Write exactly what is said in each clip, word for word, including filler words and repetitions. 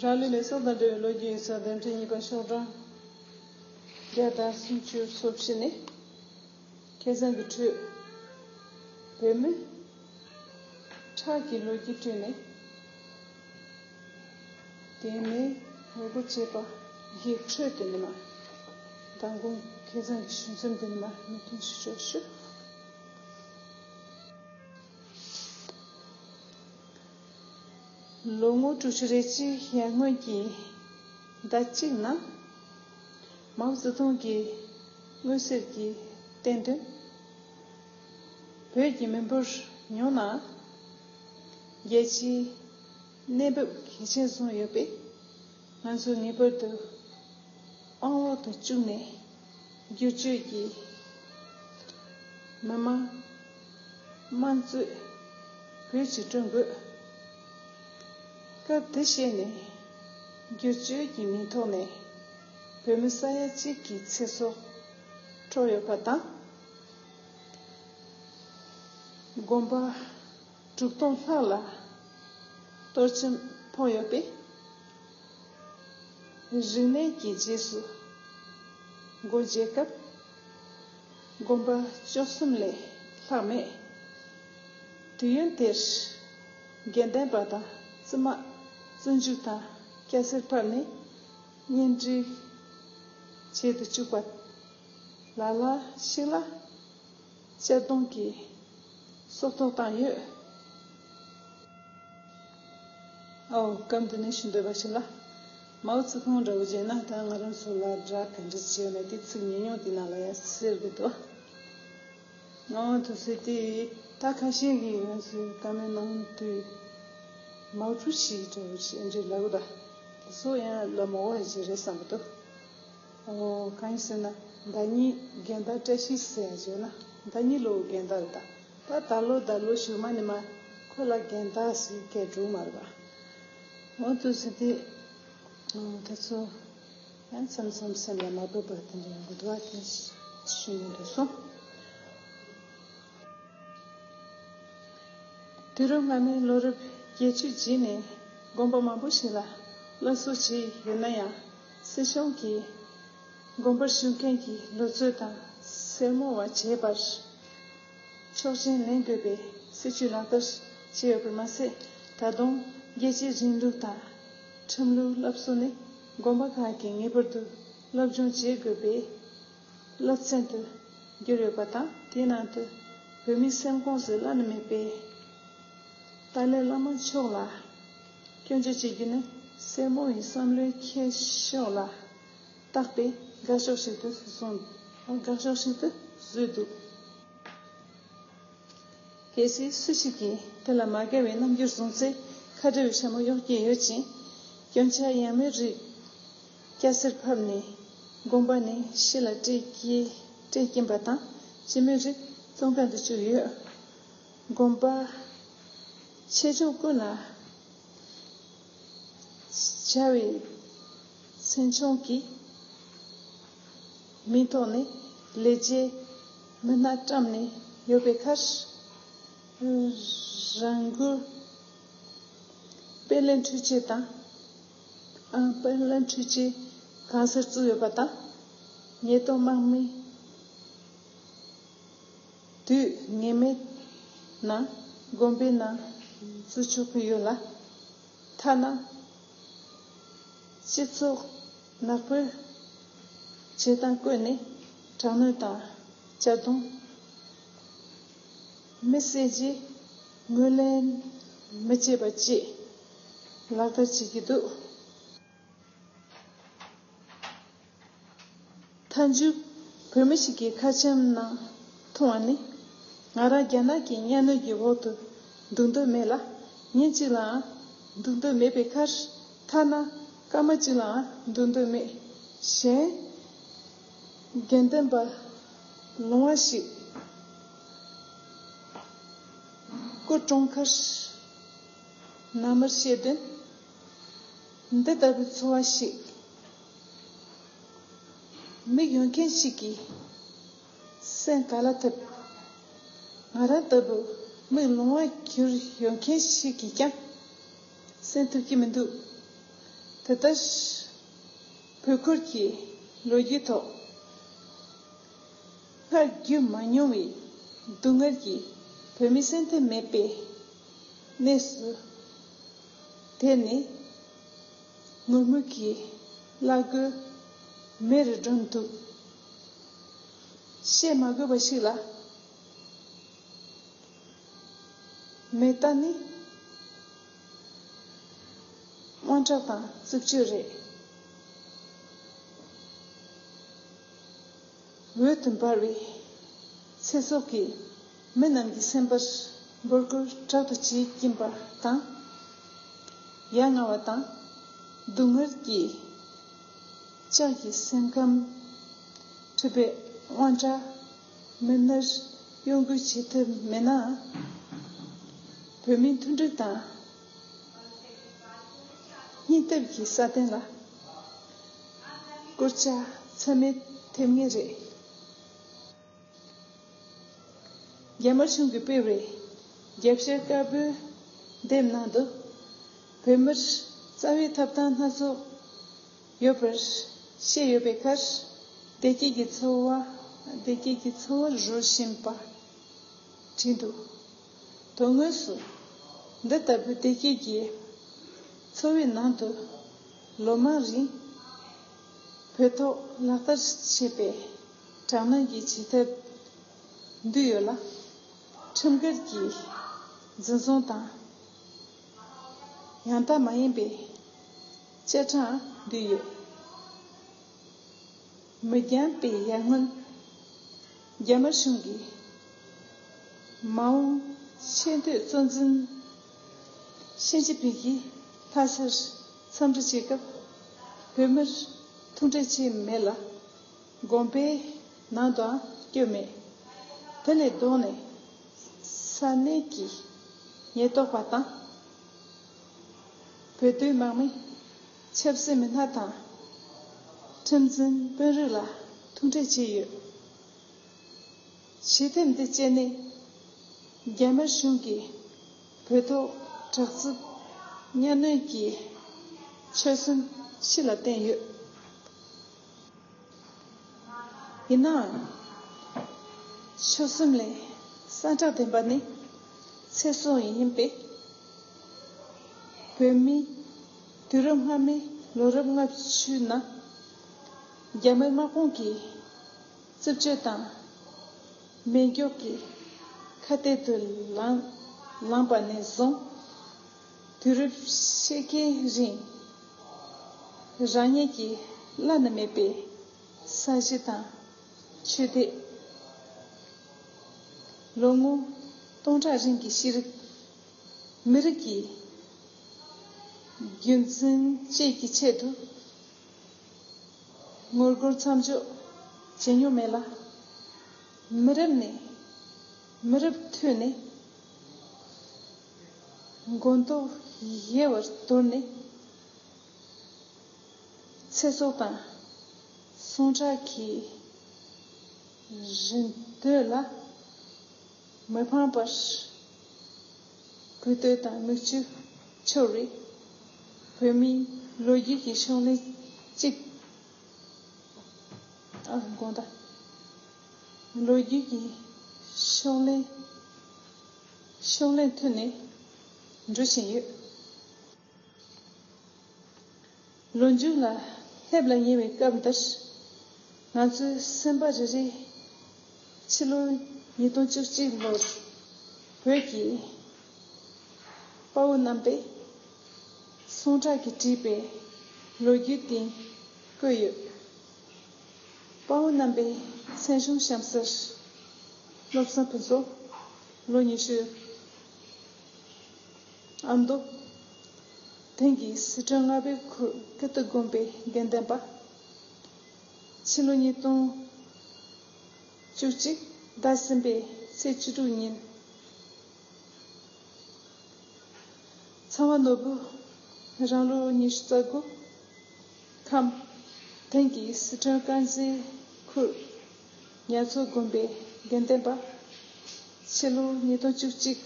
རང་ལུས་མེ་སྲེག་དང་འབྲེལ་བའི་ལོ་རྒྱུས་ཡིག་ཚགས་དེབ་ཕྲེང་གཉིས་པ་ཤོག་གྲངས་བརྒྱ་དང་སུམ་ཅུ་སོ་བཞི་ནས། ཁ་སང་གི་འཕྲོས། བོད་མི་ཁྲག་གི་ལོ་རྒྱུས་བསྐྲུན་ནས། དེ་ནས་ངོ་རྒོལ་བྱས་པ་གི་འཕྲོས་དེ་ནས་མ། མདང་དགོང་ཁ་སང་གི་ཞུ་མཚམས་དེ་ནས་མ་མི་ཐུང་ཞུ་ཆོག་ཞུ། ལོ་ངོ་དྲུག་ཅུ་རེ་གཅིག་ཡར་སྔོན་གྱི་ཟླ་གཅིག་ནང་། མའོ་ཙེ་ཏུང་གིས་མངོན་གསལ་གྱིས་བསྟན་དོན། བོད་ཀྱི་མི་འབོར་ཉུང་ནའང་། རྒྱལ་སྤྱིའི་གནས་བབ་གལ་ཆེན་བཟུང་ཡོད་པས། ང་ཚོས་ངེས་པར་དུ་དབང་འོག་ཏུ་བཅུག་ནས། བསྒྱུར་བཅོས་ཀྱི་མི་དམངས་དམངས་གཙོའི་བོད་ཅིག་བསྐྲུན་དགོས། སྐབས་དེ་ཤེས་ནས་བསྒྱུར་བཅོས་ཀྱི་མིང་ཐོག་ནས་བོད་མི་ས་ཡ་གཅིག་གི་ཚེ་སྲོག་འཕྲོག་ཡོད་པ་དང་། དགོན་པ་དྲུག་སྟོང་ལྷག་ལ་གཏོར་སྐྱོན་ཕོག་ཡོད་པས། རིག་གནས་ཀྱི་རྗེས་སུ་སྒོ་འབྱེད་སྐབས། དགོན་པ་བཅུ་གསུམ་ལས་ལྷག་མེད། དུས་ཡུན་དེར་དགེ་ལྡན་པ་དང་བཙུན་མ་བཙོན་འཇུག་དང་སྐྱ་སེར་ཕབ་ནས་གཉེན་སྒྲིག་བྱེད་དུ་བཅུག་པ་ལ་ལ་ཞིག་ལ་གཅར་རྡུང་གིས་སྲོག་ཐོག་བཏང་ཡོད། ཨའོ། སྐབས་འདི་ནས་ཞུ་འདོད་པ་ཞིག་ལ། མའོ་ཙེ་ཏུང་འདྲ་བོ་བྱས་ན་ད་ང་རང་ཚོ་ལ་དགྲ་ག་འདྲ་བྱས་ཡོད་མེད་དེ་ཚིག་ཉུང་ཉུང་དེ་ནང་ལ་ཡང་ཟེར་གི་འདུག་ང་འོ་དུ་ཟེར་དེ་ད་ཁ་ཤས་ཀྱིས་ང་ཚོའི་བཀའ་མོལ་གནང་དུས་མའོ་ཀྲུའུ་ཞི་འདྲ་བོ་ཞིག་འདྲ་ལབ་གི་འདུག་དེ་ཚོ་ཡང་ལབ་མ་འོ་ཞིག་རེད་བསམ་གི་འདུག་ཨོ། གང་ཡིན་ཟེར་ན། ཟླ་ཉིན་རྒན་བདག་བཀྲ་ཤིས་ཟེར་ཡ་བྱས་ན་ཟླ་ཉིན་ལོའི་རྒན་བདག་རེད་ད། ད་ད་ལོ་ད་ལོ་གཞུག་མ་ནི་མ་ཁོ་ལ་རྒན་བདག་ཟེར་སྐད་འགྲོ་མ་རེད་པ། འོ་དུ་ཟེར་དེ། ཨོ་དེ་ཚོ་ཡང་མཚམས་མཚམས་སེམས་ལ་མ་བབས་པ་དེ་འདྲ་ཡོང་གི་འདུག་བ་དེ་ཞུ་ཡིན་འདུག་སོང་། དུས་རབས་སྔ་མའི་ལོ་རབས་བརྒྱད་ཅུའི་རྗེས་ནས་དགོན་པ་མང་པོ་ཞིག་ལ་སླར་གསོ་བྱས་ཡོད་ན་ཡང་། སྲིད་གཞུང་གིས་དགོན་པར་བཞུགས་མཁན་གྱི་ལོ་ཚོད་དང་སེར་མོ་བ་བྱེད་པར་ཆོག་མཆན་ལེན་དགོས་པའི་སྲིད་བྱུས་ལག་བསྟར་བྱས་ཡོད་པར་མ་ཟད། ད་དུང་རྒྱལ་སྤྱིའི་རིང་ལུགས་དང་ཁྲིམས་ལུགས་སླར་གསོ་ནི་དགོན་པ་ཁག་གིས་ངེས་པར་དུ་སློབ་སྦྱོང་བྱེད་དགོས་པའི་སློབ་ཚན་དུ་གྱུར་ཡོད་པ་དང་། དེའི་ནང་དུ་བོད་མིའི་སེམས་ཁོངས་སུ་བླ་ན་མེད་པའི་ཏཱ་ལའི་བླ་མ་མཆོག་ལ་སྐྱོན་བརྗོད་བྱེད་རྒྱུ་ནི་སེར་མོ་ཡི་བསམ་བློའི་འཁྱེར་ཕྱོགས་ལ་བརྟག་པའི་དགག་ཕྱོགས་ཤིག་ཏུ་བཟུང་། དགག་ཕྱོགས་ཤིག་ཏུ་བཟོས་འདུག་གལ་སྲིད་སུ་ཞིག་གིས་དེ་ལ་མ་དགའ་བའི་རྣམ་འགྱུར་བཟུང་ཚེ། ཁ་བྲལ་བའི་ཞྭ་མོ་གཡོག་རྒྱུ་ཡོད་ཅིང་། སྐྱོན་ཆ་ཡང་མེད་རིགས་སྐྱ་སེར་ཕབ་ནས་དགོན་པ་ནས་ཕྱི་ལ་སྤྲད་ཀྱི་སྤྲད་ཀྱིན་པ་དང་། ཅི་མེད་རིགས་བཙོན་ཁང་དུ་བཅུག་ཡོད། དགོན་པ་ཆེ་ཆུང་ཀུན་ལ་བྱ་བའི་མཚན་ཆུང་གི་མིང་ཐོག་ནས་ལས་བྱེད་མི་སྣ་བཀྲམ་ནས་ཡོད་པའི་ཁར། རང་འགུལ་དཔལ་ལྡན་འཕྲུལ་ཆས་དང་། ཨ། དཔལ་ལྡན་འཕྲུལ་ཆས་གང་སར་བཙུགས་ཡོད་པ་དང་། ཉེས་རྡུང་དམག་མི་དུས་ངེས་མེད་ནང་དགོན་པའི་ནང་བཙུགས་ཆོག་གི་ཡོད་ལ། ཐ་ན་སྤྱི་ཚོགས་ནག་པོའི་བྱེད་སྟངས་བཀོད་ནས་དྲག་གནོན་དང་གཅར་རྡུང་། མི་བསད་རྗེས་ངོས་ལེན་མི་བྱེད་པ་བཅས་ལག་བསྟར་བྱེད་ཀྱི་འདུག་མཐའ་མཇུག་བོད་མི་ཞིག་གི་ཁ་ཆེམས་ནང་མཐོང་བ་ནི། ང་རང་རྒྱ་ནག་གི་གཉའ་གནོན་གྱི་འོག་ཏུ་འདུག་འདོད་མེད་ལ། ཉིན་གཅིག་ལའང་འདུག་འདོད་མེད་པའི་ཁར། ཐ་ན་སྐར་མ་གཅིག་ལའང་འདུག་འདོད་མེད། གཞན་དགེ་འདུན་པ་ལོང་བ་ཞིག་སྐུ་གྲོངས་ཁར་ན་མར་བཤད་དོན། འདི་ལྟ་བུའི་ཚོར་བ་ཞིག་མིག་ཡོད་མཁན་ཞིག་གིས་གསན་ག་ལ་ཐུབ། ང་རང་ལྟ་བུ་མིག་ལོང་བ་གྱུར་ཡོད་མཁན་ཞིག་གིས་ཀྱང་གསན་ཐུབ་ཀྱི་མི་འདུག་ད་ལྟ་བོད་ཁུལ་གྱི་ལོ་རྒྱུས་ཐོག་སྔར་བརྒྱུད་མ་མྱོང་བའི་སྡུག་བསྔལ་གྱིས་བོད་མི་སེམས་གཏིང་མེད་པའི་གནས་སུ་དེད་ནས་ངུར་སྨྲིག་གི་བླ་གོས་མེ་རུ་སྒྲོན་འདུག། བཤད་མ་དགོས་པ་ཞིག་ལ། མེ་སྟག་ནི་དབང་དྲག་དང་རྩུབ་སྤྱོད་རེད། འོད་དུ་འབར་བའི་ཚེ་སྲོག་གིས་མི་རྣམས་ཀྱི་སེམས་པར་འབོད་སྐུལ་དྲག་ཏུ་བྱེད་ཀྱིན་པ་དང་། ཡ་ང་བ་དང་སྡུག་བསྔལ་གྱི་ལྕགས་ཀྱི་སེམས་ཁམས་འཁྲུགས་པའི་དབང་དྲག་མི་སྣར་གཡོ་འགུལ་བྱེད་ཐུབ་མེད་ན། བོད་མིའི་མཐུན་སྒྲིལ་དང་སྙིང་སྟོབས་ཀྱི་སྲ་བརྟན་ལ་སྐོར་ཆ་ཚད་མེད་ཐེབས་ངེས་རེད། རྒྱ་དམར་གཞུང་གིས་སྤེལ་བའི་རྒྱབ་ཤ་དཀར་པོའི་དེབ་ནང་དུ་བོད་མིར་རྩ་བའི་ཐོབ་ཐང་སྣ་ཚོགས་ཡོད་པར་བཤད་ཡོད་པའི་ཁར། བདེ་སྐྱིད་ཀྱི་འཚོ་བ། བདེ་སྐྱིད་ཀྱི་འཚོ་བར་རོལ་བཞིན་པ་བྲིས་འདུག། དོན་དངོས་སུ་འདི་ལྟ་བུའི་བདེ་སྐྱིད་ཀྱི་འཚོ་བའི་ནང་དུ་ལོ་མང་རིང་བོད་ཐོག་ལག་བསྟར་བྱས་པའི་དྲག་གནོན་གྱི་བྱེད་ཐབས་འདུས་ཡོད་ལ། ཁྲིམས་འགལ་གྱི་འཛིན་བཟུང་དང་ཡང་དག་མ་ཡིན་པའི་བཅད་གྲངས་འདུས་ཡོད། མི་འགྱངས་པའི་ཡར་སྔོན། རྒྱ་དམར་གཞུང་གིས་མ་འོངས་ཆེས་མཐོའི་གཙོ་འཛིན་ཞི་ཅིན་ཕིང་གིས་ལྷ་སར་འཚམས་འདྲི་བྱེད་སྐབས་བོད་མིར་ཐུག་འཕྲད་བྱས་མེད་ལ། དགོན་པའི་ནང་དུའང་བསྐྱོད་མེད། དེ་ལས་ལྡོག་ནས་ས་གནས་ཀྱི་ཉེན་རྟོག་པ་དང་། བོད་དོན་དམག་མི། ཆབ་སྲིད་མི་སྣ་དང་། ཁྲིམས་འཛིན་དཔོན་རིགས་ལ་ཐུག་འཕྲད་བྱས་ཡོད། བྱེད་ཐབས་འདི་སྤྱད་ནས་རྒྱ་དམར་གཞུང་གིས་བོད་ཐོག་དྲག་རྩུབ་གཉའ་གནོན་གྱི་ཆོད་སེམས་ཕྱི་ལ་བསྟན་ཡོད། ཡིན་ནའང་། ཆོད་སེམས་ལས་ཟ་འཕྲུག་ལྡན་པ་ནི་ཚེ་སྲོག་ཡིན་པས། བོད་མིའི་དུས་རབས་སྔ་མའི་ལོ་རབས་ལྔ་བཅུའི་ནང་རྒྱ་མིའི་དམག་དཔུང་གིས་རྩུབ་སྤྱོད་དང་མེ་སྒྱོགས་ཀྱི་ཁ་གཏད་དུ་ལངས་ལངས་པ་ནས་བཟུང་། དུས་རབས་ཕྱེད་ཀའི་རིང་རང་ཉིད་ཀྱི་བླ་ན་མེད་པའི་ས་གཞི་དང་ཆོས་དད། ལོ་ངོ་སྟོང་ཕྲག་རིང་གི་ཤེས་རིག་མི་རིགས་ཀྱི་རྒྱུན་འཛིན་བཅས་ཀྱི་ཆེད་དུ་ངོ་རྒོལ་མཚམས་འཇོག་བྱེད་མྱོང་མེད་ལ། མི་རབས་ནས་མི་རབས་མཐུད་ནས་མགོ་ཐོག་ཡལ་བར་དོར་ནས། ཚེ་སྲོག་དང་ཟུངས་ཁྲག་གི་རིན་དོད་ལ་མི་ཕངས་པར་གུས་བཏུད་དང་མིག་ཆུ་འཆོར་བའི་བོད་མིའི་ལོ་རྒྱུས་ཀྱི་ཕྱག་ལེན་གཅིག་ཨ། དགོངས་དག། ལོ་རྒྱུས་ཀྱི་ཕྱག་ལེན་ཕྱག་ལེན་མཐུད་ནས་འགྲོ་བཞིན་ཡོད། ལོ་མཇུག་ལ་སླེབས་ལ་ཉེ་བའི་སྐབས་འདིར། ང་ཚོའི་སེམས་པ་རེ་རེ་ཕྱི་ལོ་ཉིས་སྟོང་བཅུ་གཅིག་ལོར་བོད་ཀྱི་དཔའ་བོ་རྣམ་པས་ཟུངས་ཁྲག་གིས་བྲིས་པའི་ལོ་རྒྱུས་སྟེང་བཀོད་ཡོད། དཔའ་བོ་རྣམ་པའི་མཚན་གཞུང་གཤམ་གསལ། བློ་བཟང་ཕུན་ཚོགས། ལོ་ཉི་ཤུ། ཨ་མདོ། དེང་གི་སི་ཁྲོན་རྔ་བའི་ཁུལ་ཀིརྟི་དགོན་པའི་དགེ་འདུན་པ། ཕྱི་ལོ་ཉིས་སྟོང་བཅུ་གཅིག་ཟླ་གསུམ་པའི་ཚེས་བཅུ་དྲུག་ཉིན། ཚངས་པ་ནོར་བུ་རང་ལོ་ཉི་ཤུ་རྩ་དགུ། ཁམས། དེང་གི་སི་ཁྲོན་དཀར་མཛེས་ཁུལ་ཉ་མཚོ་དགོན་པའི་དགེ་འདུན་པ། ཕྱི་ལོ་ཉིས་སྟོང་བཅུ་གཅིག་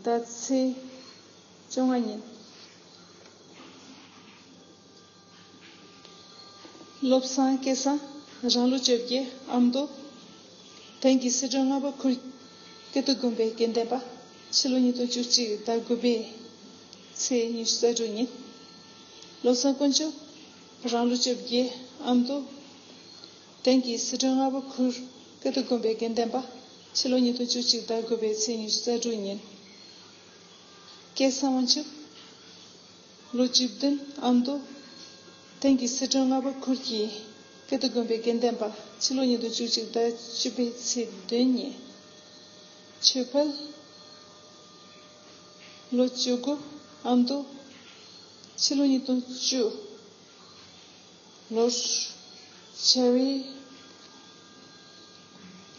ཟླ་ཚེས་ བཅོ་ལྔ་ཉིན། བློ་བཟང་སྐལ་བཟང་། རང་ལོ་བཅོ་བརྒྱད། ཨ་མདོ། དེང་གི་སི་ཁྲོན་རྔ་བ་ཁུལ་ཀིརྟི་དགོན་པའི་དགེ་ལྡན་པ། ཕྱི་ལོ་ཉིས་སྟོང་བཅུ་གཅིག་ཟླ་དགུ་པའི་ཚེས་ཉི་ཤུ་རྩ་དྲུག་ཉིན། བློ་བཟང་དཀོན་མཆོག་རང་ལོ་བཅོ་བརྒྱད། ཨ་མདོ། དེང་གི་སི་ཁྲོན་རྔ་བ་ཁུལ་ཀིརྟི་དགོན་པའི་དགེ་ལྡན་པ། ཕྱི་ལོ་ཉིས་སྟོང་བཅུ་གཅིག་ཟླ་དགུ་པའི་ཚེས་ཉི་ཤུ་རྩ་དྲུག་ཉིན། སྐལ་བཟང་དབང་ཕྱུག་ལོ་བཅུ་བདུན། ཨ་མདོ། དེང་གི་སི་ཁྲོན་རྔ་བ་ཁུལ་གྱི་ཀིརྟི་དགོན་པའི་དགེ་ལྡན་པ། ཕྱི་ལོ་ཉིས་སྟོང་བཅུ་གཅིག་ཟླ་བཅུ་པའི་ཚེས་བདུན་ཉིན། ཆོས་འཕེལ། ལོ་བཅུ་དགུ། ཨ་མདོ། ཕྱི་ལོ་ཉིས་སྟོང་བཅུ་ལོར་བྱ་བའི་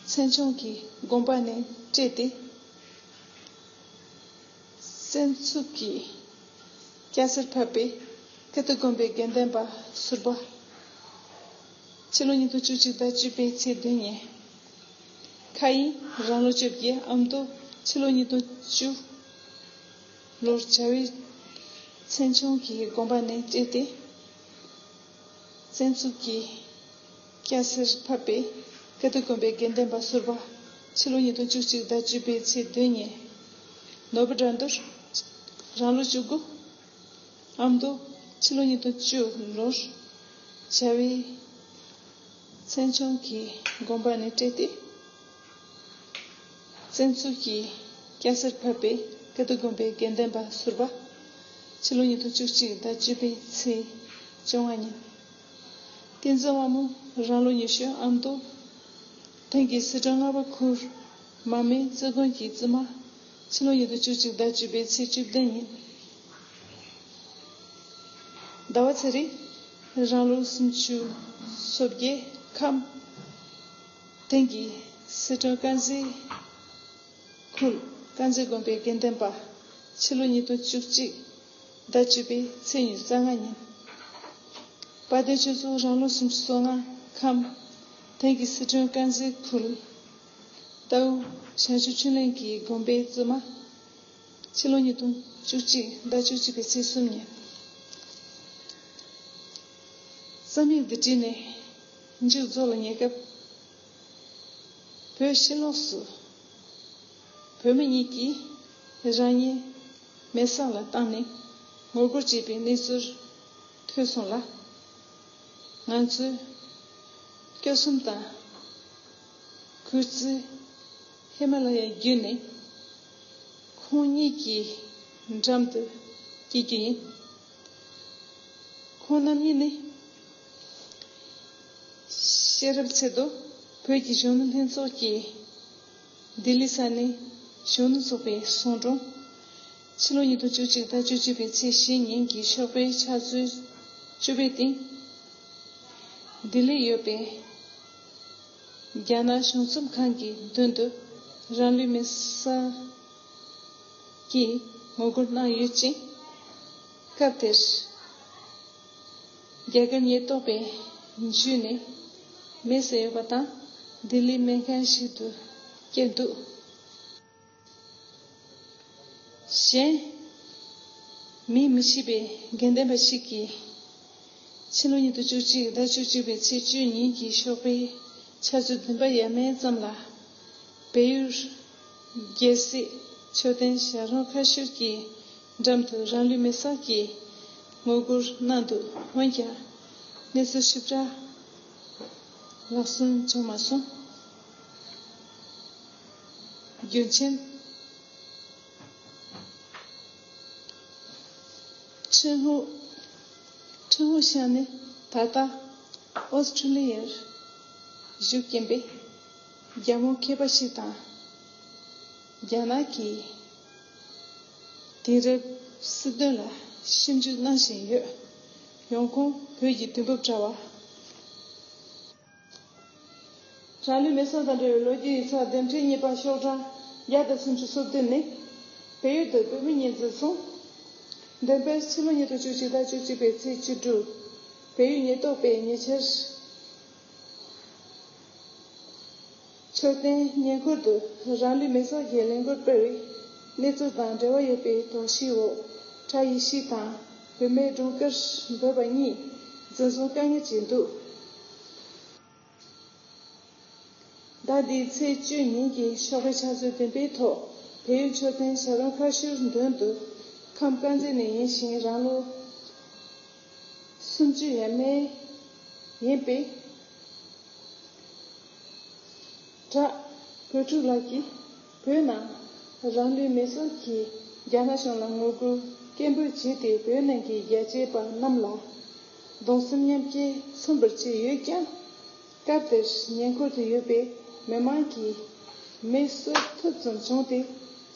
མཚན་མཆོག་གི་དགོན་པ་ནས་བསྐྲད་དེ། བཙན་འཛུལ་གྱིས་སྐྱ་སེར་ཕབ་པའི་ཀིརྟི་དགོན་པའི་དགེ་ལྡན་པ་ཟུར་པ། ཕྱི་ལོ་ཉིས་སྟོང་བཅུ་གཅིག་ཟླ་བཅུ་པའི་ཚེས་བདུན་ཉིན། མཁའ་དབྱིངས། རང་ལོ་བཅོ་བརྒྱད། ཨ་མདོ། ཕྱི་ལོ་ཉིས་སྟོང་བཅུ་ལོར་བྱ་བའི་མཚན་མཆོག་གི་དགོན་པ་ནས་བསྐྲད་དེ། བཙན་འཛུལ་གྱིས་སྐྱ་སེར་ཕབ་པའི་ཀིརྟི་དགོན་པའི་དགེ་ལྡན་པ་ཟུར་པ། ཕྱི་ལོ་ཉིས་སྟོང་བཅུ་གཅིག་ཟླ་བཅུ་པའི་ཚེས་བདུན་ཉིན། ནོར་བུ་དགྲ་འདུལ། རང་ལོ་བཅུ་དགུ། ཨ་མདོ། ཕྱི་ལོ་ཉིས་སྟོང་བཅུ་ལོར་བྱ་བའི་མཚན་མཆོག་གི་དགོན་པ་ནས་བསྐྲད་དེ། བཙན་འཛུལ་གྱིས་སྐྱ་སེར་ཕབ་པའི་ཀིརྟི་དགོན་པའི་དགེ་ལྡན་པ་ཟུར་པ། ཕྱི་ལོ་ཉིས་སྟོང་བཅུ་གཅིག་ཟླ་བཅུ་པའི་ཚེས་བཅོ་ལྔ་ཉིན། བསྟན་འཛིན་དབང་མོ། རང་ལོ་ཉི་ཤུ། ཨ་མདོ། དེང་གི་སི་ཁྲོན་རྔ་བ་ཁུལ་མ་སྨད་རྩེ་དགོན་གྱི་བཙུན་མ། ཕྱི་ལོ་ཉིས་སྟོང་བཅུ་གཅིག་ཟླ་བཅུ་པའི་ཚེས་བཅུ་བདུན་ཉིན། ཟླ་བ་ཚེ་རིང་། རང་ལོ་སུམ་ཅུ་སོ་བརྒྱད། ཁམས། དེང་གི་སི་ཁྲོན་དཀར་མཛེས་ཁུལ་དཀར་མཛེས་དགོན་པའི་དགེ་ལྡན་པ། ཕྱི་ལོ་ཉིས་སྟོང་བཅུ་གཅིག་ཟླ་བཅུ་པའི་ཚེས་ཉི་ཤུ་རྩ་ལྔ་ཉིན། དཔལ་ལྡན་ཆོས་ཚོགས། རང་ལོ་སུམ་ཅུ་སོ་ལྔ། ཁམས། དེང་གི་སི་ཁྲོན་དཀར་མཛེས་ཁུལ་རྟའུ་བྱང་ཆུབ་ཆོས་གླིང་གི་དགོན་པའི་བཙུན་མ། ཕྱི་ལོ་ཉིས་སྟོང་བཅུ་གཅིག་ཟླ་བཅུ་གཅིག་པའི་ཚེས་གསུམ་ཉིན། རྩོམ་ཡིག་འདི་བྲིས་ནས་མཇུག་རྫོགས་ལ་ཉེ་སྐབས། བོད་ཕྱི་ལོགས་སུ་བོད་མི་གཉིས་ཀྱིས་རང་ཉིད་མེ་སྲེག་ལ་བཏང་ནས་ངོ་རྒོལ་བྱས་པའི་གནས་ཚུལ་ཐོས་སོང་ལ། ང་ཚོས་སྐྱོ་གསུམ་དང་གུས་བརྩི་ཧི་མ་ལ་ཡ་བརྒྱུད་ནས་ཁོང་གཉིས་ཀྱི་འགྲམ་དུ་སྐྱེལ་རྒྱུ་ཡིན། ཁོང་རྣམ་གཉིས་ནི་ཤེས་རབ་ཚེ་རྡོ་བོད་ཀྱི་གཞོན་ནུ་ལྷན་ཚོགས་ཀྱི་ལྡི་ལི་ས་གནས་གཞོན་ནུ་ཚོགས་པའི་ཚོང་དྲུང་། ཕྱི་ལོ་ཉིས་སྟོང་བཅུ་གཅིག་ཟླ་བཅུ་གཅིག་པའི་ཚེས་བཞི་ཉིན་གྱི་ཞོགས་པའི་ཕྱག་ཚོད་བཅུ་པའི་སྟེང་། ལྡི་ལིར་ཡོད་པའི་རྒྱ་ནག་གཞུང་ཚབ་ཁང་གི་མདུན་དུ་རང་ལུས་མེ་སྲེག་གིས་ངོ་རྒོལ་གནང་ཡོད་ཅིང་། སྐབས་དེར། རྒྱ་གར་ཉེན་རྟོག་པས་འཇུས་ནས་མེ་བསད་ཡོད་པ་དང་། ལྡི་ལིའི་སྨན་ཁང་ཞིག་ཏུ་བསྐྱལ་འདུག་གཞན། མིང་མི་ཤེས་པའི་དགེ་ལྡན་པ་ཞིག་གིས། ཕྱི་ལོ་ཉིས་སྟོང་བཅུ་གཅིག་ཟླ་བཅུ་གཅིག་པའི་ཚེས་བཅུ་ཉིན་གྱི་ཞོགས་པའི་ཆུ་ཚོད་བདུན་པ་ཡས་མས་ཙམ་ལ། བལ་ཡུལ་རྒྱལ་སྲིད་མཆོད་རྟེན་ཞལ་རོང་ཁ་ཤུར་གྱི་འགྲམ་དུ་རང་ལུས་མེ་སྲེག་གིས་ངོ་རྒོལ་གནང་འདུག་འོན་ཀྱང་། གནས་ཚུལ་ཞིབ་ཕྲ་ལག་སོན་བྱུང་མ་སོང་། རྒྱུ་མཚན། ཁྲིན་ཧུ། ཁྲིན་ཧུ་ཤང་ནི་ད་ལྟ་ཨོ་སི་ཁྲུ་ལི་ཡར་བཞུགས་ཀྱིན་པའི་རྒྱ་མོ་མཁས་པ་ཞིག་དང་། རྒྱ་ནག་གི་དེང་རབས་སྲིད་དོན་ལ་ཞིབ་འཇུག་གནང་བཞིན་ཡོད། ཡང་ཁོང་བོད་ཀྱི་དུས་བབ་དྲ་བ། རང་ལུས་མེ་སྲེག་དང་འབྲེལ་བའི་ལོ་རྒྱུས་ཡིག་ཚགས་འདེམས་ཁྲལ་གཉིས་པ་ཤོག་གྲངས་བརྒྱ་དང་སུམ་ཅུ་སོ་བདུན་ནི། བལ་ཡུལ་དུ་བོད་མི་གཉིས་འཛིན་བཟུང་། འདོན་སྤེལ་ཕྱི་ལོ་ཉིས་སྟོང་བཅུ་གཅིག་ཟླ་བཅུ་གཅིག་པའི་ཚེས་བཅུ་དྲུག་བལ་ཡུལ་ཉེན་རྟོག་པས་ཉེ་ཆར། མཆོད་རྟེན་ཉེ་འཁོར་དུ་རང་ལུས་མེ་སྲེག་གི་ལས་འགུལ་སྤེལ་བའི་གནས་ཚུལ་དང་འབྲེལ་བ་ཡོད་པའི་དོགས་གཞིའི་འོག་གྲྭ་ཡེ་ཤུ་དང་བུད་མེད་སྒྲོལ་དཀར་འབོད་པ་གཉིས་འཛིན་བཟུང་བཀག་ཉར་བྱས་འདུག་ཟླ་འདིའི་ཚེས་བཅུ་ཉིན་གྱི་ཞོགས་པའི་ཕྱག་ཚོད་བདུན་པའི་ཐོག་བལ་ཡུལ་མཆོད་རྟེན་བྱ་རུང་ཁ་ཤོར་མདུན་དུ་ཁམས་དཀར་མཛེས་ནས་ཡིན་ཞིང་རང་ལོ་སུམ་ཅུ་ཡས་མས་ཡིན་པའི་གྲྭ་བོད་ཕྲུག་ལགས་ཀྱིས་བོད་ནང་རང་ལུས་མེར་སྲེག་གིས་རྒྱ་ནག་གཞུང་ལ་ངོ་རྒོལ་སྐད་འབོད་བྱས་ཏེ་བོད་ནང་གི་རྒྱལ་གཅེས་པ་རྣམས་ལ་གདུང་སེམས་མཉམ་སྐྱེད་མཚོན་པར་བྱས་ཡོད་ཀྱང་། སྐབས་དེར་ཉེ་འཁོར་དུ་ཡོད་པའི་མི་མང་གིས་མེ་གསོད་ཐུབ་ཙམ་བྱུང་སྟེ་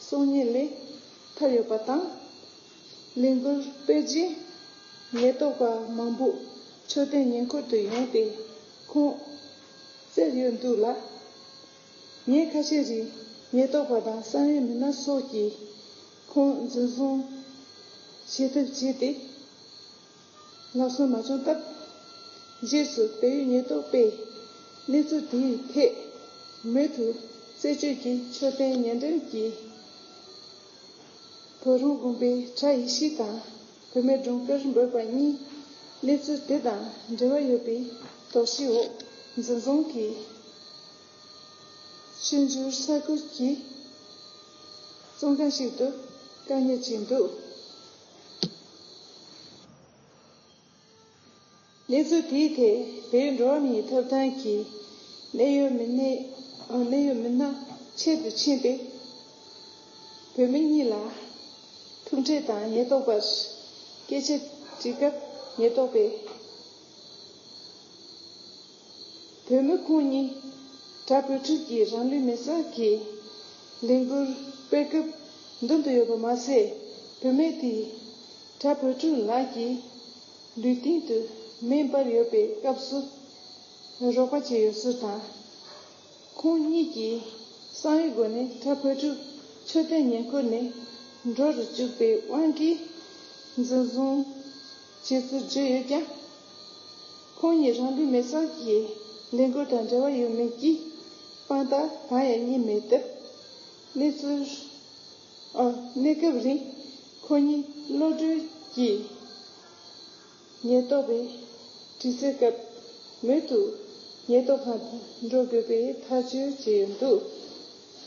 སྲོག་ཉེན་ལས་ཐར་ཡོད་པ་དང་། ལས་འགུལ་སྤེལ་རྗེས་ཉེན་རྟོག་པ་མང་པོ་མཆོད་རྟེན་ཉེ་འཁོར་དུ་ཡོང་སྟེ་ཁོང་བཙལ་ཡོད་འདུག་ལ། ཉིན་ཁ་ཤས་རིང་ཉེན་རྟོག་པ་དང་གསང་བའི་མི་སྣ་སོགས་ཀྱིས་ཁོང་འཛིན་བཟུང་བྱེད་ཐབས་བྱས་ཏེ། ལག་སོན་མ་བྱུང་སྟབས། རྗེས་སུ་བལ་ཡུལ་ཉེན་རྟོག་པས་གནས་ཚུལ་དེའི་ཐད་མུ་མཐུད་རྩད་གཅོད་ཀྱིས་མཆོད་རྟེན་ཉེ་འགྲམ་གྱི་བོད་རང་དགོན་པའི་གྲྭ་ཡེ་ཤུ་དང་བུད་མེད་སྒྲོལ་དཀར་འབོད་པ་གཉིས་གནས་ཚུལ་དེ་དང་འབྲེལ་བ་ཡོད་པའི་དོགས་གཞིའི་འོག་འཛིན་བཟུང་གིས་ཆུ་འགྱུར་ས་ཁུལ་གྱི་བཙོན་ཁང་ཞིག་ཏུ་བཀག་ཉར་བྱས་འདུག་གནས་ཚུལ་དེའི་ཐད་བོད་འགྲོ་བ་མིའི་ཐོབ་ཐང་གི་གནད་ཡོད་མི་སྣས་ཨ་གནད་ཡོད་མི་སྣ་ཆེད་དུ་ཕྱིན་ཏེ། བོད་མི་གཉིས་ལ་ཐུག་འཕྲད་དང་ཉེན་རྟོག་པར་སྐད་ཆ་དྲིས་སྐབས་ཉེན་རྟོག་པས། བུད་མེད་ཁོང་གཉིས་གྲྭ་བུ་ཕྲུག་གིས་རང་ལུས་མེར་སྲེག་གིས་ལས་འགུལ་སྤེལ་སྐབས་མདུན་དུ་ཡོད་པ་མ་ཟད། བུད་མེད་དེས་གྲྭ་བུ་ཕྲུག་ལགས་ཀྱི་ལུས་སྟེང་དུ་མེ་འབར་ཡོད་པའི་སྐབས་སུ་རོགས་པ་བྱས་ཡོད་ཚུལ་དང་། ཁོང་གཉིས་ཀྱིས་གསང་བའི་སྒོ་ནས་གྲྭ་བུ་ཕྲུག་མཆོད་རྟེན་ཉེ་འཁོར་ནས་འགྲོ་རུ་བཅུག་པའི་དབང་གིས་འཛིན་བཟུང་བྱས་ཚུལ་བརྗོད་ཡོད་ཀྱང་། ཁོང་གཉིས་རང་ལུས་མེར་སྲེག་གི་ལས་འགུལ་དང་འབྲེལ་བ་ཡོད་མེད་ཀྱི་དཔང་རྟགས་གང་ཡང་རྙེད་མེད་སྟབས། གནས་ཚུལ། ཨ། གནས་སྐབས་རིང་ཁོ་གཉིས་གློད་གྲོལ་གྱིས་ཉེན་རྟོག་པས་དྲི་རྩད་སྐབས་མུ་མཐུད་ཉེན་རྟོག་ཁང་དུ་འགྲོ་དགོས་པའི་ཐག་གཅོད་བྱས་ཡོད་འདུག་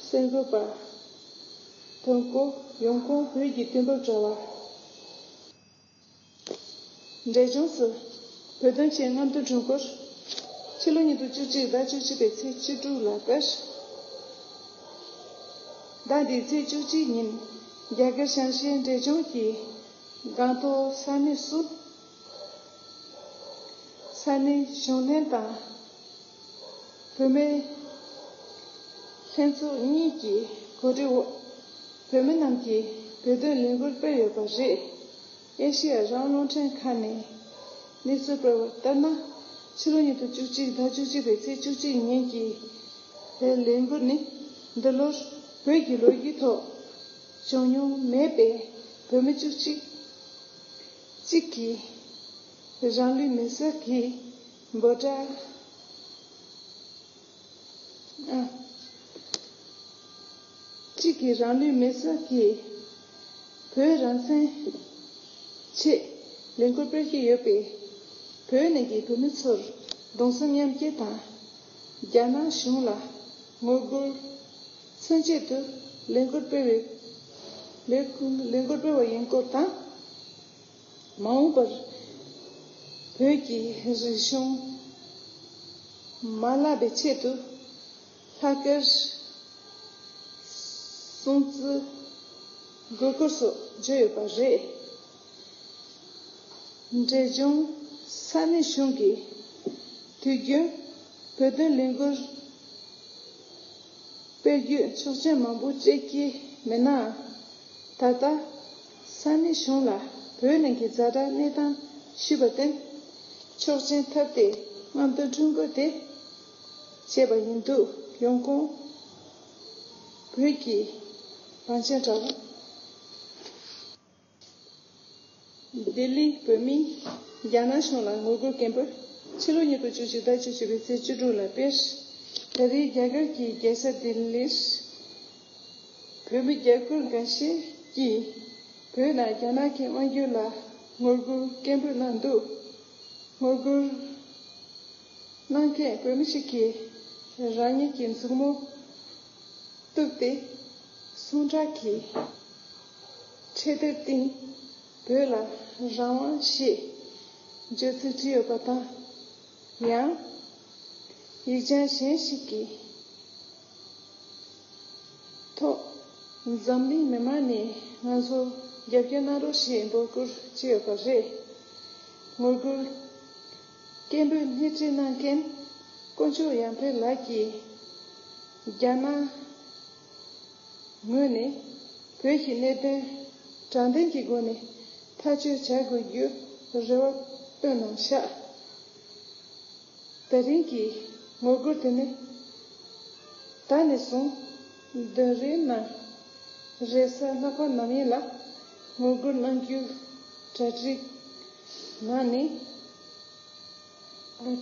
གསར་འགོད་པ། དོན་སྐོར་ཡོང་ཁུངས་བོད་ཀྱི་དུས་བབ་དྲ་བ། འབྲས་ལྗོངས་སུ་བོད་དོན་ཆེད་རྔམ་སྟོན་སྒྲོམ་སྐོར། ཕྱི་ལོ་ཉིས་སྟོང་བཅུ་གཅིག་ཟླ་བཅུ་གཅིག་པའི་ཚེས་བཅུ་དྲུག་ལ་སྤེལ། ཟླ་འདིའི་ཚེས་བཅུ་གཅིག་ཉིན་རྒྱ་གར་བྱང་ཤར་འབྲས་ལྗོངས་ཀྱི་སྒང་ཏོག་ས་གནས་སུ་ས་གནས་གཞོན་ལྷན་དང་། བུད་མེད་ལྷན་ཚོགས་གཉིས་ཀྱི་གོ་སྒྲིག་འོག་བོད་མི་རྣམས་ཀྱིས་བོད་དོན་ལས་འགུལ་སྤེལ་ཡོད་པ་རེད། ཨེ་ཤེ་ཡ་རང་དབང་རླུང་འཕྲིན་ཁང་ནས་གནས་ཚུལ་སྤེལ་བ་ལྟར་ན། ཕྱི་ལོ་ཉིས་སྟོང་བཅུ་གཅིག་ཟླ་བཅུ་གཅིག་པའི་ཚེས་བཅུ་གཅིག་ཉིན་གྱི་བོད་ལས་འགུལ་ནི་འདི་ལོར་བོད་ཀྱི་ལོ་རྒྱུས་ཐོག་བྱུང་མྱོང་མེད་པའི་བོད་མི་བཅུ་གཅིག་གཅིག་གིས་རང་ལུས་མེར་སྲེག་གི་འབོད་སྒྲ། ཨ། གཅིག་གིས་རང་ལུས་མེར་སྲེག་གིས་བོད་རང་བཙན་ཆེད་ལས་འགུལ་སྤེལ་གྱི་ཡོད་པས། བོད་ནང་གི་བོད་མི་ཚོར་གདུང་སེམས་མཉམ་སྐྱེད་དང་། རྒྱ་ནག་གཞུང་ལ་ངོ་རྒོལ་མཚོན་ཆེད་དུ་ལས་འགུལ་སྤེལ་བའི་ལས་ལས་འགུལ་སྤེལ་བ་ཡིན་སྐོར་དང་། མ་འོངས་པར་བོད་ཀྱི་རིག་གཞུང་མ་བརླག་པའི་ཆེད་དུ་ལྷག་དཀར་སྲུང་བརྩི་དགོས་སྐོར་སོགས་བརྗོད་ཡོད་པ་རེད། འབྲས་ལྗོངས་ས་གནས་གཞུང་གིས་དུས་རྒྱུན་བོད་དོན་ལས་འགུལ་སྤེལ་རྒྱུའི་ཆོག་མཆན་མང་པོ་སྤྲད་ཀྱི་མེད་ནའང་། ད་ལྟ་ས་གནས་གཞུང་ལ་བོད་ནང་གི་ཛ་དྲག་གནས་སྟངས་ཞུས་པར་བརྟེན། ཆོག་མཆན་ཐོབ་སྟེ་རྔམ་སྟོན་ཁྲོམ་སྐོར་དེ་བྱས་པ་ཡིན་འདུག་ཡོང་ཁུངས་བོད་ཀྱི་བང་ཆེན་དྲ་བ། ལྡི་ལི་བོད་མིས་རྒྱ་ནག་གཞུང་ལ་ངོ་རྒོལ་སྐད་འབོད། ཕྱི་ལོ་ཉིས་སྟོང་བཅུ་གཅིག་ཟླ་བཅུ་གཅིག་པའི་ཚེས་བཅུ་དྲུག་ལ་སྤེལ། ད་རེས་རྒྱ་གར་གྱི་རྒྱལ་ས་ལྡི་ལིར་བོད་མི་རྒྱ་སྐོར་འགའ་ཤས་ཀྱིས་ བོད་ནང་རྒྱ་ནག་གི་དབང་སྒྱུར་ལ་ངོ་རྒོལ་སྐད་འབོད་གནང་འདུག་ངོ་རྒོལ་གནང་མཁན་བོད་མི་ཞིག་གིས་རང་ཉིད་ཀྱི་མཛུབ་མོ་གཏུབས་ཏེ་གསུང་དྲག་གི་འཕྲེད་དེབ་སྟེང་བོད་ལ་རང་དབང་ཞེས་བརྗོད་ཚིག་བྲིས་ཡོད་པ་དང་། ཡང་ཡིག་ཆ་གཞན་ཞིག་གི་ཐོག་འཛམ་གླིང་མི་མང་ནས་ང་ཚོར་རྒྱབ་སྐྱོར་གནང་རོགས་ཞེས་འབོད་སྐུལ་བྱས་ཡོད་པ་རེད། ངོ་རྒོལ་སྐད་འབོད་སྣེ་ཁྲིད་གནང་མཁན་དཀོན་མཆོག་ཡར་འཕེལ་ལགས་ཀྱིས་རྒྱ་ནག་ངོས་ནས་བོད་ཀྱི་གནད་དོན་དྲང་བདེན་གྱི་སྒོ་ནས་ཐག་གཅོད་བྱ་དགོས་རྒྱུར་རེ་བ་བཏོན་གནང་ཤག་དེ་རིང་གི་ངོ་རྒོལ་དེ་ནི་ད་ནས་བཟུང་བདུན་རེའི་ནང་རེས་གཟའ་ལྷག་པ་ནམ་ཡིན་ལ་ངོ་རྒོལ་གནང་རྒྱུའི་གྲ་སྒྲིག་གནང་ནས།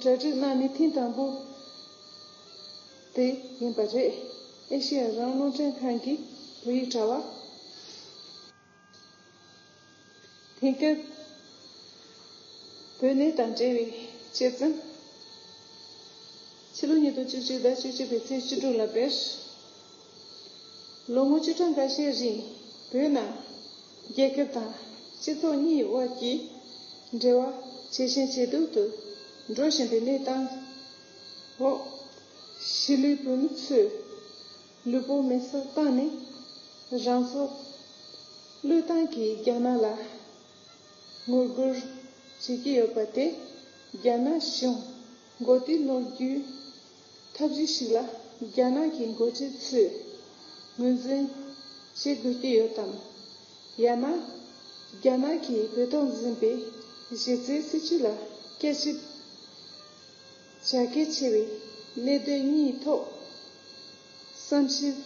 གྲ་སྒྲིག་གནང་ནས་ཐེངས་དང་པོ་དེ་ཡིན་པ་རེད། ཨེ་ཤེ་ཡ་རང་དབང་རླུང་འཕྲིན་ཁང་གི་བོད་ཡིག་དྲ་བ། དེང་སྐབས་བོད་གནས་དང་འབྲེལ་བའི་དཔྱད་རྩོམ། ཕྱི་ལོ་ཉིས་སྟོང་བཅུ་གཅིག་ཟླ་བཅུ་གཅིག་པའི་ཚེས་བཅུ་དྲུག་ལ་བེར། ལོ་ངོ་བཅུ་ཕྲག་འགའ་ཤས་རིང་བོད་ནང་རྒྱལ་ཁབ་དང་སྤྱི་ཚོགས་གཉིས་དབར་གྱི་འབྲེལ་བ་ཇེ་ཞན་ཇེ་སྡུག་ཏུ་འགྲོ་བཞིན་པའི་གནས་སྟངས་འོག་གཞིས་ལུས་བོད་མི་ཚོས་ལུས་པོ་མེ་སྲེག་བཏང་ནས་རང་སྲོག་བློས་བཏང་གིས་རྒྱ་ནག་ལ་ངོ་རྒོལ་བྱེད་ཀྱི་ཡོད་པ་དེ་རྒྱ་ནག་གཞུང་མགོ་རྟིང་སློག་རྒྱུའི་ཐབས་ཇུས་ཤིག་ལ་རྒྱ་ནག་གི་འགོ་ཁྲིད་ཚོས་ངོས་འཛིན་བྱེད་དགོས་ཀྱི་ཡོད་དམ། ཡང་ན་རྒྱ་ནག་གིས་བོད་ཐོག་འཛིན་པའི་གཞི་རྩའི་སྲིད་བྱུས་ལ་བསྐྱར་ཞིབ་བྱ་གལ་ཆེ་བའི་གནད་དོན་གཉིས་ཐོག་བསམ་ཞིབ་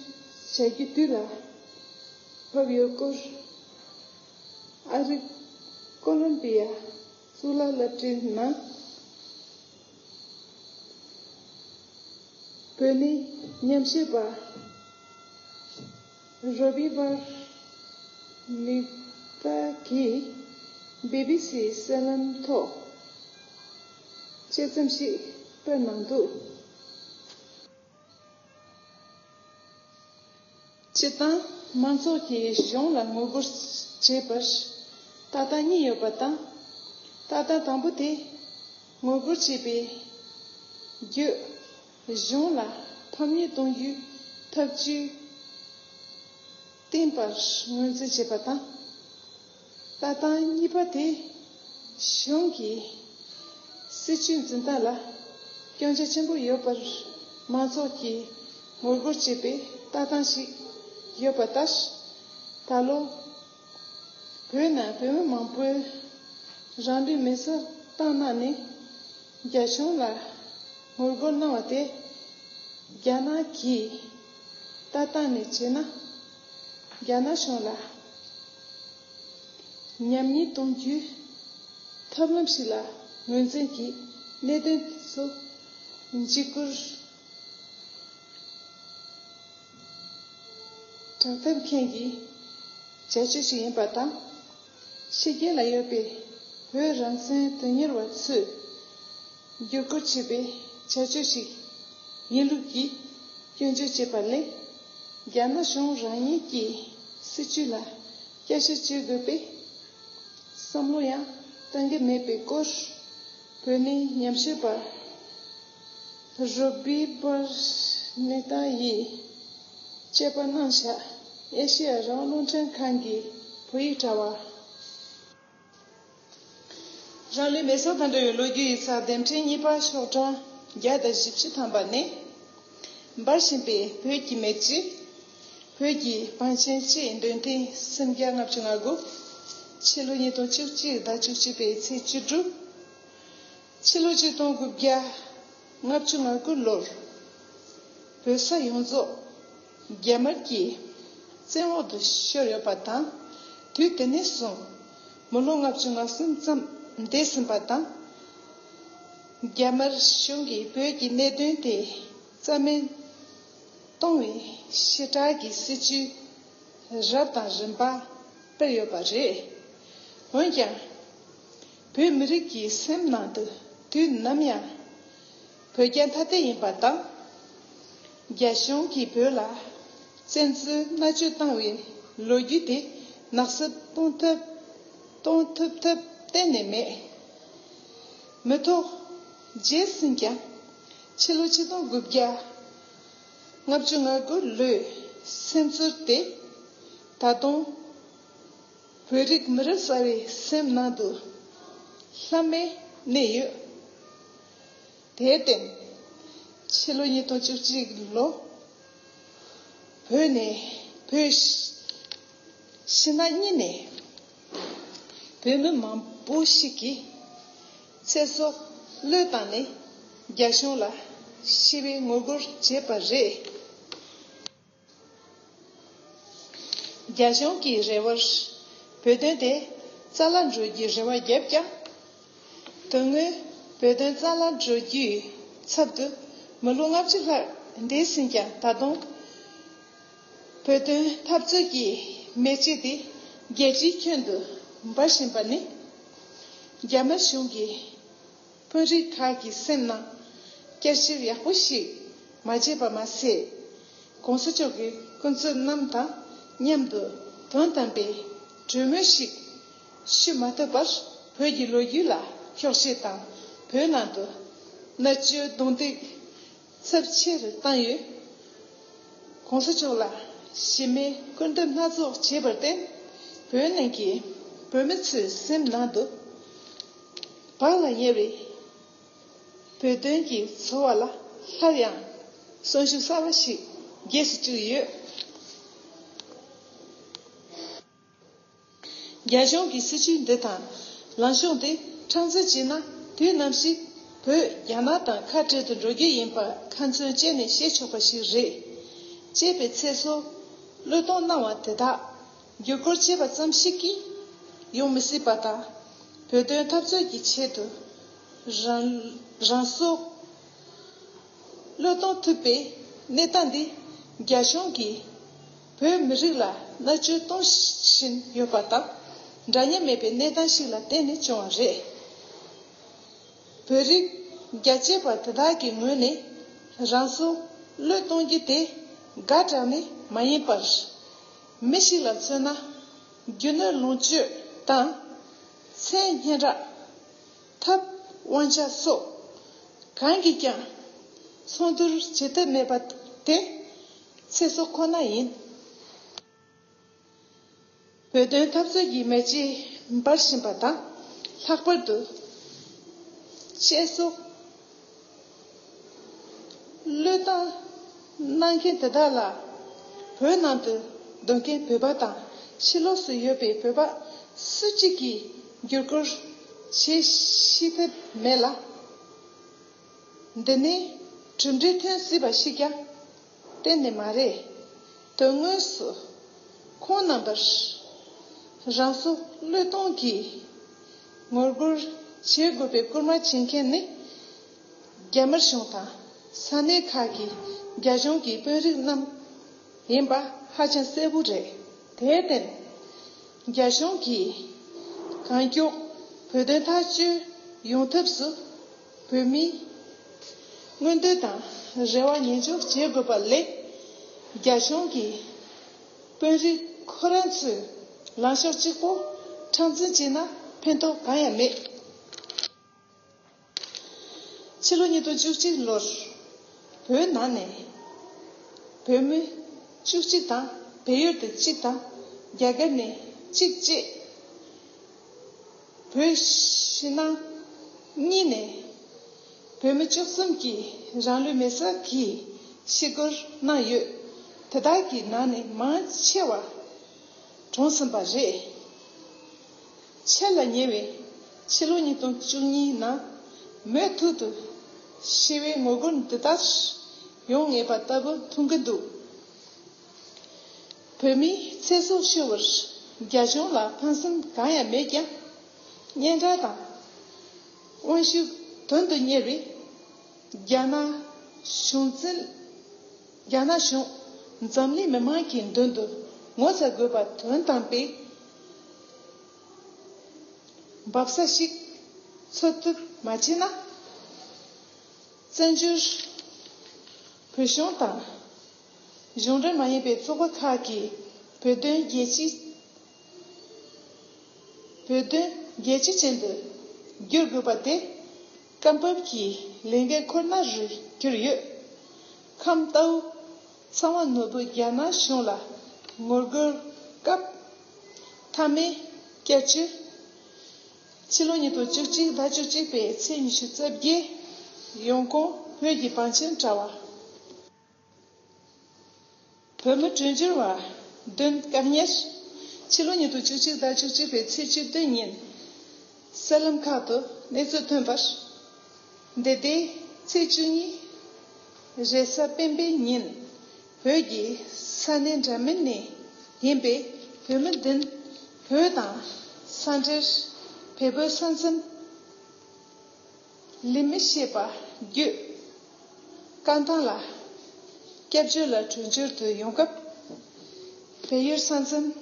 བྱ་རྒྱུ་དུས་ལ་བབ་ཡོད་སྐོར། ཨ་རི་ཀོ་ལོམ་པི་ཡ་གཙུག་ལག་སློབ་གྲྭའི་ནང་བོད་གནས་ཉམས་ཞིབ་པ་རོ་བྷི་བར་ནི་ཏ་གིས་བི་བི་སིའི་གསར་ལམ་ཐོག་དཔྱད་རྩོམ་ཞིག་སྤེལ་གནང་འདུག་སྤྱིར་བཏང་མང་ཚོགས་ཀྱིས་གཞུང་ལ་ངོ་རྒོལ་བྱེད་པར་ལྟ་སྟངས་གཉིས་ཡོད་པ་དང་། ལྟ་སྟངས་དང་པོ་དེ་ངོ་རྒོལ་བྱེད་པའི་བརྒྱུད་གཞུང་ལ་ཕམ་ཉེས་གཏོང་རྒྱུའི་ཐབས་ཇུས་བསྟེན་པར་ངོས་འཛིན་བྱེད་པ་དང་། ལྟ་སྟངས་གཉིས་པ་དེ་གཞུང་གི་སྲིད་བྱུས་འཛིན་སྟངས་ལ་སྐྱོན་ཆ་ཆེན་པོ་ཡོད་པར་མང་ཚོགས་ཀྱིས་ངོ་རྒོལ་བྱེད་པའི་ལྟ་སྟངས་ཤིག་ཡོད་པ་ལྟར། ད་ལོ་བོད་ནང་བོད་མི་མང་པོས་རང་ལུས་མེ་སྲེག་བཏང་གནང་ནས་རྒྱ་གཞུང་ལ་ངོ་རྒོལ་གནང་བ་དེ་རྒྱ་ནག་གི་ལྟ་སྟངས་ནས་བྱས་ན་རྒྱ་ནག་གཞུང་ལ་ཉམས་ཉེས་གཏོང་རྒྱུའི་ཐབས་ལམ་ཞིག་ལ་ངོས་འཛིན་གྱིས་གནད་དོན་དེ་ཚོ་འཇིགས་སྐུལ་དྲག་འཐབ་མཁན་གྱི་བྱ་སྤྱོད་ཞིག་ཡིན་པ་དང་། ཕྱི་རྒྱལ་ལ་ཡོད་པའི་བོད་རང་བཙན་དོན་གཉེར་བ་ཚོས་བརྒྱུད་སྐུལ་བྱེད་པའི་བྱ་སྤྱོད་ཞིག་ཡིན་ལུགས་ཀྱི་སྐྱོན་བརྗོད་བྱས་པ་ལས། རྒྱ་ནག་གཞུང་རང་ཉིད་ཀྱི་སྲིད་བྱུས་ལ་བསྐྱར་ཞིབ་བྱེད་དགོས་པའི་བསམ་བློ་ཡང་གཏང་གི་མེད་པའི་སྐོར། བོད་གནས་ཉམས་ཞིབ་པ་རོ་བྷི་བར་ནེ་ཏཱ་ཡིས་དཔྱད་པ་གནང་བཞག་ཨེ་ཤེ་ཡ་རང་དབང་རླུང་འཕྲིན་ཁང་གི་བོད་ཡིག་དྲ་བ། རང་ལུས་མེ་སྲེག་དང་འབྲེལ་བའི་ལོ་རྒྱུས་ཡིག་ཚགས་དེབ་ཕྲེང་གཉིས་པ་ཤོག་གྲངས་བརྒྱ་དང་བཞི་བཅུ་ཐམ་པ་ནས། འབར་བཞིན་པའི་བོད་ཀྱི་མེ་ལྕེ། བོད་ཀྱི་བང་ཆེན་ལྕེ་ཡི་འདོན་ཐེངས་སུམ་བརྒྱ་ལྔ་བཅུ་ང་དགུ། ཕྱི་ལོ་ཉིས་སྟོང་བཅུ་གཅིག་ཟླ་བཅུ་གཅིག་པའི་ཚེས་བཅུ་དྲུག་ཕྱི་ལོ་ཆིག་སྟོང་དགུ་བརྒྱ་ལྔ་བཅུ་ང་དགུ་ལོར། བོད་ས་ཡོངས་རྫོགས་རྒྱ་དམར་གྱི་བཙན་འོག་ཏུ་ཤོར་ཡོད་པ་དང་། དུས་དེ་ནས་བཟུང་མི་ལོ་ལྔ་བཅུ་ང་གསུམ་ཙམ་འདས་ཟིན་པ་དང་། རྒྱ་དམར་གཞུང་གིས་བོད་ཀྱི་གནད་དོན་དེ་རྩ་མེད་གཏོང་བའི་ཞེ་དྲག་གི་སྲིད་བྱུས་རབ་དང་རིམ་པ་ སྤེལ་ཡོད་པ་རེད། འོན་ཀྱང་། བོད་མི་རིགས་ཀྱི་སེམས་ནང་དུ་དུས་ནམ་ཡང་བོད་རྒྱ་ཐ་དད་ཡིན་པ་དང་། རྒྱ་གཞུང་གིས་བོད་ལ་བཙན་འཛུལ་མནར་གཅོད་བཏང་བའི་ལོ་རྒྱུས་དེ་ནག་སེལ་གཏོང་ཐབས་གཏོང་ཐུབ་ཐབས་གཏན་ནས་མེད། མི་ཐོག་བརྗེས་ཟིན་ཀྱང་ཕྱི་ལོ་ཆིག་སྟོང་དགུ་བརྒྱ་ལྔ་བཅུ་ང་དགུ་ལོའི་སེམས་ཚོར་དེ་ད་དུང་བོད་རིགས་མི་རབས་གསར་བའི་སེམས་ནང་དུ་ལྷམ་མེ་གནས་ཡོད། དེར་བརྟེན། ཕྱི་ལོ་ཉིས་སྟོང་བཅུ་གཅིག་ལོ། བོད་ནས་བོད་ཕྱི་ནང་གཉིས་ནས་བོད་མི་མང་པོ་ཞིག་གིས་ཚེ་སྲོག་བློས་བཏང་ནས་རྒྱ་གཞུང་ལ་ཞི་བའི་ངོ་རྒོལ་བྱས་པ་རེད། རྒྱ་གཞུང་གི་རེ་བར་བོད་དོན་དེ་རྩ་བརླག་འགྲོ་རྒྱུའི་རེ་བ་བརྒྱབ་ཀྱང་། དོན་དངོས་བོད་དོན་རྩ་བརླག་འགྲོ་རྒྱུའི་ཚབ་ཏུ་མི་ལོ་ལྔ་བཅུ་ལྷག་འདས་ཟིན་ཀྱང་ད་དུང་བོད་དོན་འཐབ་རྩོད་ཀྱི་མེ་ལྕེ་དེ་རྒྱལ་སྤྱིའི་ཁྱོན་དུ་འབར་བཞིན་པ་ནི། རྒྱ་དམར་གཞུང་གིས་དཔོན་རིགས་ཁག་གི་སེམས་ནང་བསྐྱར་ཞིབ་ཡག་པོ་ཞིག་མ་བྱས་པ་མ་ཟད། གོང་ས་མཆོག་གི་སྐུ་ཚབ་རྣམས་དང་མཉམ་དུ་དོན་དམ་པའི་གྲོས་མོལ་ཞིག་ཞུ་མ་ཐུབ་པར་བོད་ཀྱི་ལོ་རྒྱུས་ལ་འཁྱོག་བཤད་དང་བོད་ནང་དུ་མནར་གཅོད་རྡུང་རྡེག་ཚབས་ཆེ་རུ་བཏང་ཡོད། གོང་ས་མཆོག་ལ་ཞི་མོལ་སྐུལ་འདེབས་སྣ་ཚོགས་བྱས་པར་བརྟེན། བོད་ནང་གི་བོད་མི་ཚོའི་སེམས་ནང་དུ་བག་ལ་ཉལ་བའི་བོད་དོན་གྱི་ཚོར་བ་ལ་སླར་ཡང་གསོན་ཤུགས་གསར་བ་ཞིག་རྒྱས་སུ་བཅུག་ཡོད། རྒྱ་གཞུང་གི་སྲིད་བྱུས་འདི་དང་ལངས་ཕྱོགས་འདི་མཁྲེགས་འཛིན་བྱས་ན། དུས་ནམ་ཞིག་བོད་རྒྱ་ནག་དང་ཁ་བྲལ་དུ་འགྲོ་རྒྱུ་ཡིན་པ་ཁ་ཚོན་བཅད་ནས་བཤད་ཆོག་པ་ཞིག་རེད། གཅེས་པའི་ཚེ་སྲོག་བློས་གཏོང་གནང་བ་དེ་དག་བསྒྱུར་བཀོད་བྱས་པ་ཙམ་ཞིག་གིས་ཡོང་མི་སྲིད་པ་དང་། བོད་དོན་འཐབ་རྩོད་ཀྱི་ཆེད་དུ་རང་རང་སྲོག་བློས་གཏོང་ཐུབ་པའི་གནས་སྟངས་འདི་རྒྱ་གཞུང་གིས་བོད་མི་རིགས་ལ་མནར་གཅོད་གཏོང་བཞིན་ཡོད་པ་དང་། འདྲ་མཉམ་མེད་པའི་གནས་སྟངས་ཤིག་ལ་བརྟེན་ནས་བྱུང་བ་རེད། བོད་རིགས་རྒྱ་ཆེ་བ་དེ་དག་གི་ངོས་ནས་རང་སྲོག་བློས་གཏོང་རྒྱུ་དེ་དགའ་དྲགས་ནི་མ་ཡིན་པར། མི་ཞིག་ལ་མཚོན་ན་རྒྱུ་ནོར་ལོངས་སྤྱོད་དང་མཚན་སྙན་གྲགས། ཐབས་དབང་ཆ་སོགས་གང་གིས་ཀྱང་ཚོང་བསྡུར་བྱེད་ཐབས་མེད་པ་དེ་ཚེ་སྲོག་ཁོ་ན་ཡིན། བོད་དོན་འཐབ་རྩོད་ཀྱི་མེ་ལྕེ་འབར་བཞིན་པ་དང་། ལྷག་པར་དུ་བཅད་གསོག་བློས་བཏང་གནང་མཁན་དེ་དག་ལ་བོད་ནང་དུ་སྡོད་མཁན་བོད་པ་དང་ཕྱི་ལོགས་སུ་ཡོད་པའི་བོད་པ་སུ་གཅིག་གིས་བསྒྱུར་བཀོད་བྱེད་ཤེས་ཐབས་མེད་ལ། འདི་ནི་གྲུབ་འབྲས་ཐོན་སྲིད་པ་ཞིག་ཀྱང་གཏན་ནས་མ་རེད། དོན་དངོས་སུ་ཁོང་རྣམ་པར་རང་སྲོག་བློས་གཏོང་གིས་ངོ་རྒོལ་བྱེད་དགོས་པའི་སྐུལ་མ་བྱེད་མཁན་ནི་རྒྱ་དམར་གཞུང་དང་ས་གནས་ཁག་གི་རྒྱ་གཞུང་གི་དཔོན་རིགས་རྣམས་ཡིན་པ་ཧ་ཅང་གསལ་པོ་རེད། དེར་བརྟེན། རྒྱ་གཞུང་གིས་གང་མགྱོགས་བོད་དོན་ཐག་གཅོད་ཡོང་ཐབས་སུ་བོད་མིའི་མངོན་འདོད་དང་རེ་བ་ཉན་འཇོག་བྱེད་དགོས་པ་ལས། རྒྱ་གཞུང་གི་དཔོན་རིགས་ཁོ་རང་ཚོའི་ལངས་ཕྱོགས་གཅིག་པོ་མཁྲེགས་འཛིན་བྱས་ན་ཕན་ཐོགས་གང་ཡང་མེད། ཕྱི་ལོ་ཉིས་སྟོང་བཅུ་གཅིག་ལོར་བོད་ནང་ནས་བོད་མི་བཅུ་གཅིག་དང་བལ་ཡུལ་དུ་གཅིག་དང་རྒྱ་གར་ནས་གཅིག་བཅས། བོད་ཕྱི་ནང་གཉིས་ནས་བོད་མི་བཅུ་གསུམ་གྱིས་རང་ལུས་མེར་སྲེག་གིས་ཤི་སྐོར་གནང་ཡོད། དེ་དག་གི་ནང་ནས་མང་ཆེ་བ་གྲོངས་ཟིན་པ་རེད། ཆེད་ལ་ཉེ་བའི་ཕྱི་ལོ་ཉིས་སྟོང་བཅུ་གཉིས་ནང་མུ་མཐུད་དུ་ཞི་བའི་ངོ་རྒོལ་འདི་ལྟར་ཡོང་ངེས་པ་ལྟ་བུ་མཐོང་གི་འདུག་བོད་མིའི་ཚེ་སྲོག་ཤོར་བར་རྒྱ་གཞུང་ལ་ཕངས་སེམས་གང་ཡང་མེད་ཀྱང་། སྙན་གྲགས་དང་དབང་ཤུགས་དོན་དུ་གཉེར་བའི་རྒྱ་ནག་གཞུང་འཛིན། རྒྱ་ནག་གཞུང་འཛམ་གླིང་མི་མང་གི་མདུན་དུ་ངོ་ཚ་དགོས་པ་དོན་དམ་པའི་ འབབ་ས་ཞིག་འཚོལ་ཐབས་མ་བྱས་ན། བཙན་བྱོལ་བོད་གཞུང་དང་གཞུང་འབྲེལ་མ་ཡིན་པའི་ཚོགས་པ་ཁག་གིས་བོད་དོན་རྒྱལ་སྤྱི་བོད་དོན་རྒྱལ་སྤྱི་ཅན་དུ་བསྒྱུར་དགོས་པ་དེ་སྐབས་བབ་ཀྱི་ལས་འགན་ཁོ་ན་རུ་གྱུར་ཡོད། ཁམས་རྟའུ་ཚངས་པ་ནོར་བུ་རྒྱ་ནག་གཞུང་ལ་ངོ་རྒོལ་སྐབས་མཐའ་མའི་སྐྱབས་བཅོལ་ཕྱི་ལོ་ཉིས་སྟོང་བཅུ་གཅིག་ཟླ་བཅུ་གཅིག་པའི་ཚེས་ཉི་ཤུ་རྩ་བརྒྱད། ཡོང་ཁུངས་བོད་ཀྱི་བང་ཆེན་དྲ་བ། བོད་མི་གྲོས་འགྱུར་བ་བདུན་སྐབས་ཉེར། ཕྱི་ལོ་ཉིས་སྟོང་བཅུ་གཅིག་ཟླ་བཅུ་གཅིག་པའི་ཚེས་བཅུ་བདུན་ཉིན། གསར་ལམ་ཁག་ཏུ་གནས་ཚུལ་ཐོན་པར། འདི་ཟླའི་ཚེས་བཅུ་གཉིས། རེས་གཟའ་སྤེན་པའི་ཉིན། བོད་ཀྱི་ས་གནས་འདྲ་མིན་ནས་ཡིན་པའི་བོད་མི་བདུན། བོད་དང་ས་འབྲེལ་བལ་པོའི་ས་མཚམས་ལེན་མི་ཤེས་པ་བརྒྱུད། རྐང་ཐང་ལ་སྐྱབས་བཅོལ་ལ་གྲོས་འབྱོར་དུ་ཡོང་སྐབས། བལ་ཡུལ་ས་མཚམས།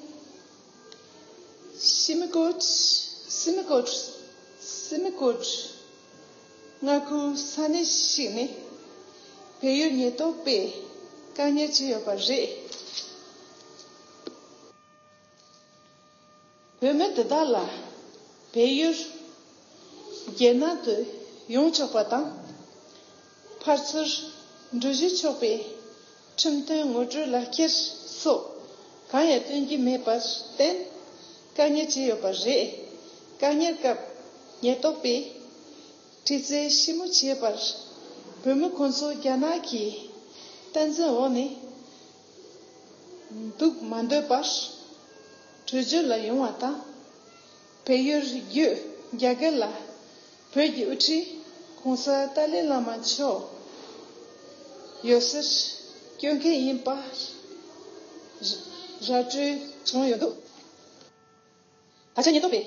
ཤི་མི་ཀོཊ། སི་མི་ཀོཊ། སི་མི་ཀོཊ། མངའ་ཁུལ་ས་གནས་ཤིག་ནས་བལ་ཡུལ་ཉེན་རྟོག་པས་བཀག་ཉར་བྱས་ཡོད་པ་རེད། བོད་མི་འདི་དག་ལ་བལ་ཡུལ་རྒྱལ་ནང་དུ་ཡོང་ཆོག་པ་དང་། ཕར་ཚུར་འགྲུལ་བཞུད་ཆོག་པའི་ཁྲིམས་མཐུན་ངོ་སྤྲོད་ལག་ཁྱེར་སོགས་གང་ཡང་སྟོན་གྱི་མེད་པར་བརྟེན། བཀག་ཉར་བྱས་ཡོད་པ་རེད། བཀག་ཉར་སྐབས་ཉེན་རྟོག་པས་དྲི་རྩད་ཞིབ་མོ་བྱས་པར། བོད་མི་ཁོང་ཚོ་རྒྱ་ནག་གི་སྟངས་འཛིན་འོག་ནས་འདུག་མ་འདོད་པར་བྲོས་བྱོལ་ལ་ཡོང་བ་དང་། བལ་ཡུལ་བརྒྱུད་རྒྱ་གར་ལ་བོད་ཀྱི་དབུ་ཁྲིད་༸གོང་ས་ཏཱ་ལའི་བླ་མ་མཆོག་ཡོད་སར་སྐྱོད་མཁན་ཡིན་པ་ར་སྤྲོད་བྱུང་ཡོད་འདུག། ད་ཆ་ཉེན་རྟོག་པས་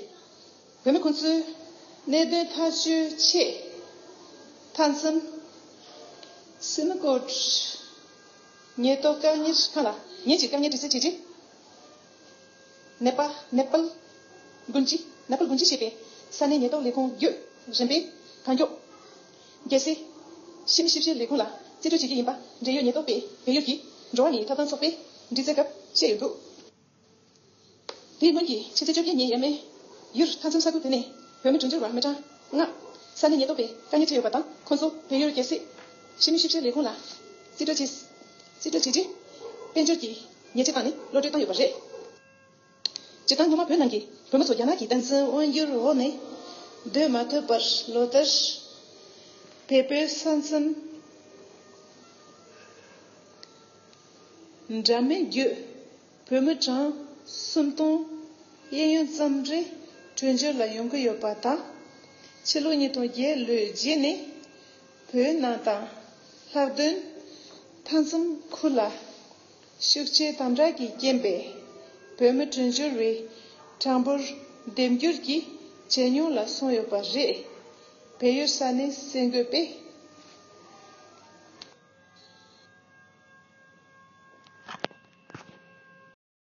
བོད་མི་ཁོང་ཚོའི་གནད་དོན་ཐག་གཅོད་ཆེད། མཐའ་མཚམས་སི་མི་ཀོཊ་ཉེན་རྟོག་བཀག་ཉར་ཁང་ལ་ཉིན་གཅིག་བཀག་ཉར་དྲི་རྩད་བྱས་རྗེས། ནེ་པ་ནེ་པལ་གུན་ཇི། ནེ་པལ་གུན་ཇི་ཞེས་པའི་ས་གནས་ཉེན་རྟོག་ལས་ཁུངས་བརྒྱུད་རིམ་པས་གང་མགྱོགས་རྒྱལ་སྲིད་ཕྱི་མི་ཞིབ་བཤེར་ལས་ཁུངས་ལ་རྩིས་སྤྲོད་བྱེད་ཀྱི་ཡིན་པ་འབྲེལ་ཡོད་ཉེན་རྟོག་པས་བལ་ཡུལ་གྱི་འགྲོ་བ་མིའི་ཐོབ་ཐང་ཚོགས་པའི་འདྲི་རྩད་སྐབས་བཤད་ཡོད་འདུག། དེའི་སྔོན་གྱི་ཕྱི་ཚེས་བཅོ་བརྒྱད་ཉིན་ཡས་མས་ཡུལ་མཐའ་མཚམས་ས་ཁུལ་དེ་ནས་བོད་མི་གྲོས་འབྱོར་བ་མི་གྲངས་ལྔ་ས་གནས་ཉེན་རྟོག་པས་བཀག་ཉར་བྱས་ཡོད་པ་དང་། ཁོང་ཚོ་བལ་ཡུལ་རྒྱལ་སྲིད་ཕྱི་མི་ཞིབ་བཤེར་ལས་ཁུངས་ལ་རྩིས་སྤྲོད་བྱས། རྩིས་སྤྲོད་བྱས་རྗེས་དཔལ་འབྱོར་གྱི་ཉེས་ཆད་བཏང་ནས་གློད་གྲོལ་བཏང་ཡོད་པ་རེད། སྤྱིར་བཏང་སྔོན་མ་བོད་ནང་གི་བོད་མི་ཚོ་རྒྱ་ནག་གི་སྟངས་འཛིན་དབང་སྒྱུར་འོག་ནས་སྡོད་མ་ཐུབ་པར་ལོ་ལྟར་བལ་པོའི་ས་མཚམས་འདྲ་མིན་བརྒྱུད། བོད་མི་གྲངས་སུམ་སྟོང་གཡས་གཡོན་ཙམ་རེ་བྲོས་བྱོལ་ལ་ཡོང་གི་ཡོད་པ་དང་། ཕྱི་ལོ་ཉིས་སྟོང་བརྒྱད་ལོའི་རྗེས་ནས་བོད་ནང་དང་ལྷག་དོན་མཐའ་མཚམས་ཁུལ་ལ་ཤུགས་ཆེའི་དམ་དྲག་གི་རྐྱེན་པས་བོད་མི་བྲོས་བྱོལ་བའི་གྲངས་འབོར་ལྡེམ་འགྱུར་གྱི་ཇེ་ཉུང་ལ་སོང་ཡོད་པ་རེད། བལ་ཡུལ་ས་གནས་གསར་འགོད་པས་